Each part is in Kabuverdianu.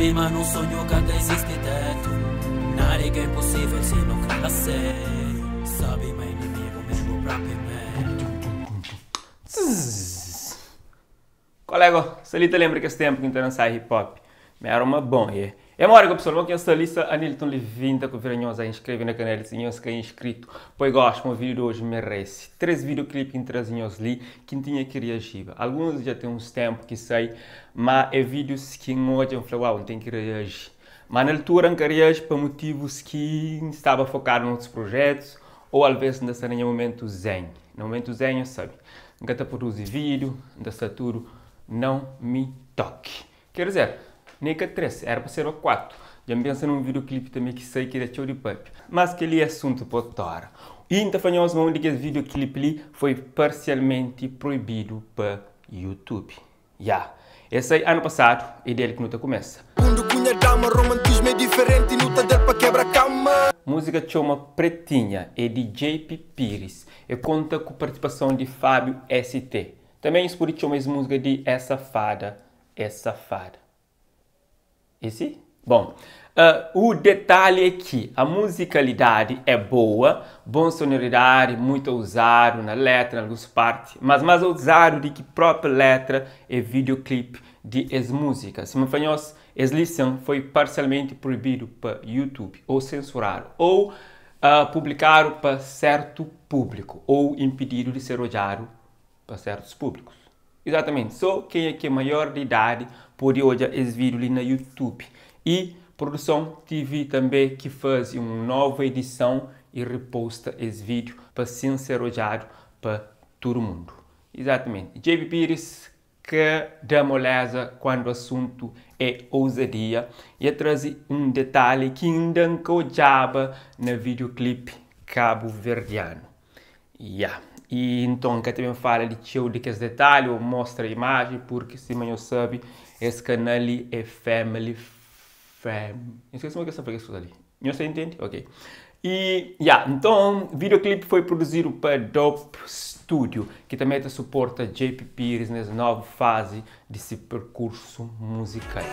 Sabe ma num sonho ka ta izisti tetu Nada é que é impossível se não crer a sério Sabe ma inimigo mesmo próprio medo. Kolega, sta li ta lembra kes tempu ki N ta dançaba hip hop. Mi era uma bom e. É mori ka pessoal, mo ki nhos sta li sta Anilton Livinta ku vira nhos a inscreve na canal si nhos ka inscrito. Poi gosto ma vídeo de hoje merece. 3 videoclip ki N traze nhos li ki N tinha ki reagiba. Alguns dja tem uns tempu ki sai, ma é vídeos ki N odja N fla uau, N ten ki reagi. Ma na altura N ka reagi pa motivos ki N staba focado na otus projetos ou alvez N ta sta na nha momento zen. Na momento zen nhos sabe, N ka ta produzi vídeo, N ta sta tudo não me toque. Quer dizer, nem ka 3, era pa serba 4. Dja N pensa num videoclip também ki sai ki da txeu di papia. Mas kel-li é asuntu pa otu ora. I N ta fla nhos ma un di kes videoclip li foi parsialmenti proibidu pa YouTube. Ya, el sai anu pasadu, é del ki nu ta kumesa. Mundu ku nha dama, romantismu é diferenti, nu ta da-l pa kebra kama. Múzika txoma Pretinha, é di JP Pires. E konta ku partisipason di Fábio ST. Também nhos pode txoma es múzika di É Safada. É safada. E si? Bom, o detalhe é que a musicalidade é boa, bom sonoridade, muito ousado na letra, em algumas partes, mas mais ousado do que própria letra é videoclipe de es música. Se me fanhos, es listen foi parcialmente proibido para YouTube, ou censurado, ou publicado para certo público, ou impedido de ser olhado para certos públicos. Exatamente, só quem é que é maior de idade pode olhar esse vídeo ali na YouTube. E produção TV também que faz uma nova edição e reposta esse vídeo para sim ser olhado para todo mundo. Exatamente. JP Pires que dá moleza quando o assunto é ousadia e traz um detalhe que ainda não olhava na videoclipe cabo-verdiano. Yeah. E então que também fala de txeu de que detalhe ou mostra a imagem porque se eu sabe esse canal ali é family fam. Esqueci como é que eu falei ali. Não sei entende? Ok. E yeah, então o videoclipe foi produzido para Dope Studio, que também te suporta JP Pires nessa nova fase de seu percurso musical.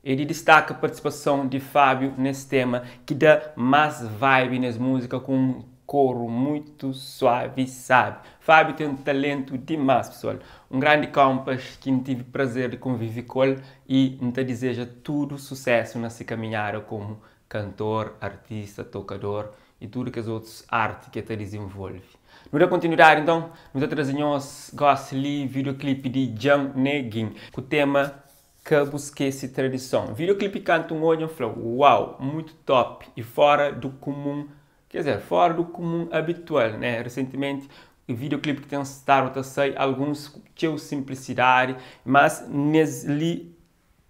Ele destaca a participação de Fábio nesse tema, que dá mais vibe nessa música com um coro muito suave, sabe? Fábio tem um talento demais, pessoal. Um grande compas que tive prazer de conviver com ele e te deseja tudo sucesso nessa caminhada como cantor, artista, tocador e tudo que as outras artes que te desenvolve. No da continuidade, então, nos trazemos gosto ali videoclipe de Djan Neguin com o tema Que Busquece Tradição. Videoclipe canta um olho e fala, uau, muito top e fora do comum, quer dizer, fora do comum habitual, né? Recentemente, o videoclipe que tem estado a sair, alguns com simplicidade, mas nesse li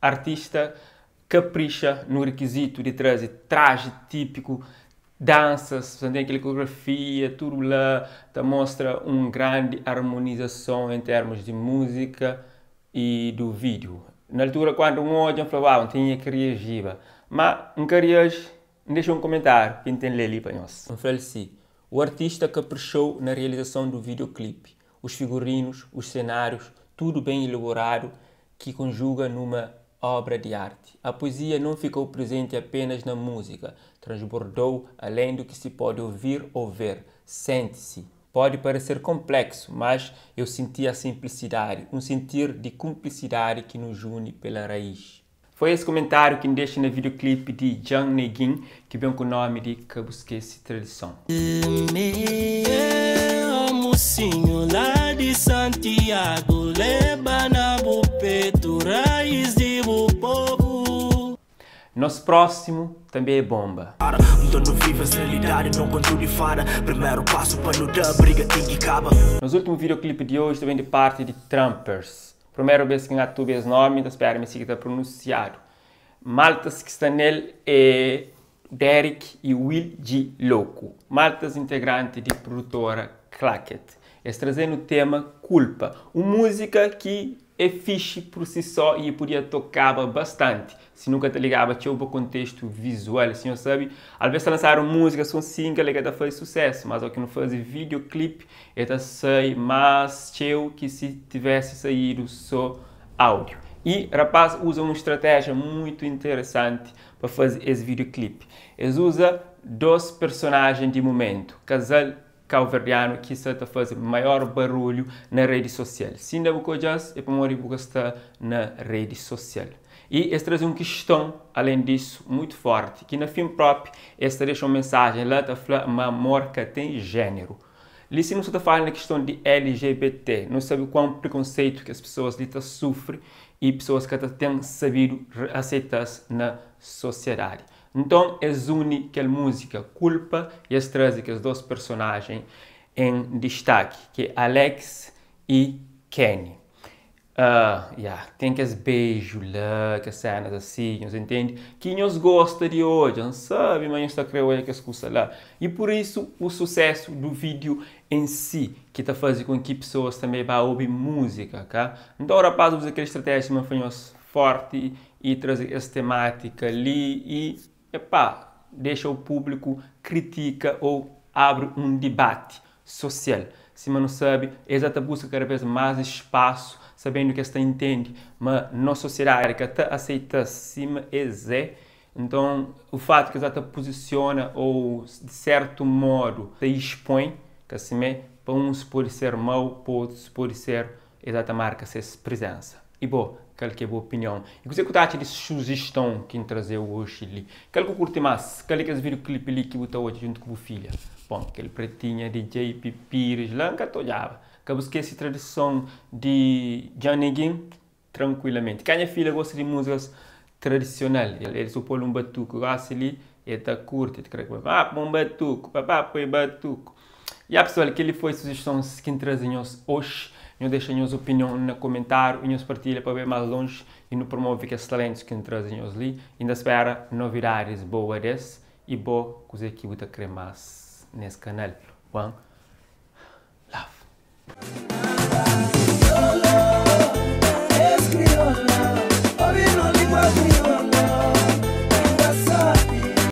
artista capricha no requisito de trazer traje típico, danças, tem aquela coreografia, tudo lá, te mostra uma grande harmonização em termos de música e do vídeo. Na altura, quando um olha, falava, ah, tinha que reagir, mas não queria deixa um comentário que entende ali para nós. Eu falei assim, o artista caprichou na realização do videoclipe, os figurinos, os cenários, tudo bem elaborado, que conjuga numa obra de arte. A poesia não ficou presente apenas na música, transbordou além do que se pode ouvir ou ver. Sente-se. Pode parecer complexo, mas eu senti a simplicidade, um sentir de cumplicidade que nos une pela raiz. Foi esse comentário que me deixa no videoclipe de Djan Neguin, que vem com o nome de Que Busquece Tradição. Meu mocinho lá de Santiago, leva na peito, raiz de povo. Nosso próximo também é bomba. Então não vives realidade, não conto de fada. Primeiro passo para não dar briga, tem que acaba. Nosso último videoclipe de hoje também de parte de Trumpers. Primeiro vez que eu tuve esse nome, então espero me que está pronunciado. Maltas que está nele é Derek e Will G. Louco. Maltas integrante de produtora Clacket. Es traze-nu tema Kulpa, un múzika ki é fixi pur si só y e podia tokaba bastanti si nu ka ta ligaba txeu pa kontestu vizual. Si nhos sabe, alvês ta lansadu un múzika sô un single e ka ta faze susésu, mas óki nu faze videoclip e ta sai más txeu ki si tivesi saídu sô áudiu. Y rapaz uza un stratéjia mutu interesanti pa faze es videoclip. Es uza dôs personájen di mumentu, kazal kauverdianu ki sta ta faze maior barulhu na redi sosial. Si inda bu ka odja-s, é pamodi bu ka sta na redi sosial. I es traze un kiston, alen disu, mutu forti, ki na fin propi es ta dexa un mensajen la ta fla ma amor ka ten jéneru. Li si nu sta ta fala na kiston di LGBT, nu sabe kuan prekonseitu kes pesoas li ta sufri i pesoas ka ta ten sabidu aseita-s na sosiadadi. Nton es uni kel múzika Kulpa i es traze kes dos personájen en distaki, ki é Alex i Kenny. Uh, ya, ten kes beju la, kes sénas asi, nhos intende? Ki nhos gosta di odja, N sabe ma nhos ta krê odja kes kusa la. I pur isu, u susésu du vídiu en si, ki ta faze kon ki pesoas tanbê ba obi múzika, ka? Nton rapaz uza kel stratéjia sima N fla nhos, fórti i traze es temátika li i, epá, dexa u públiku kritika ô abri un dibati sosial. Sima nu sabe, es a ta buska kada bes más spasu, sabendu ki es ta intende ma nos sosiedadi ka ta aseita-s sima es é. Nton, u fatu ki es a ta puzisiona ô, di sértu modu, ta ispõe, ka simé, pa uns pode ser mau, pa otus pode ser es a ta marka ses prizénsa. I bo, kal ki é bu opinion? I kuzê ku ta atxa di sujiston ki N traze-u oji li? Kal ku kurti más? Kal di kes videoclip li ki bu ta odja djuntu ku bu filha? Bon, kel pretinha di JP Pires la N ka ta odjaba. Ka bu skese tradison di Djan Neguin trankuilamenti. Ka nha filha gosta di múzikas tradisional. El so pô-l un batuku gósi li, el ta kurti. El ta kre pa pô un batuku, pa ba poi batuku. Ya pesoal, kel-li foi sujistons ki N traze nhos oxi. Nhos dexa nhos opinion na komentáriu i nhos partilha pa bai más lonji i nu promove kes talentus ki N traze nhos li. I N ta spera novidadis boa des i bo kuzê ki bu ta kre más nes kanal. One love.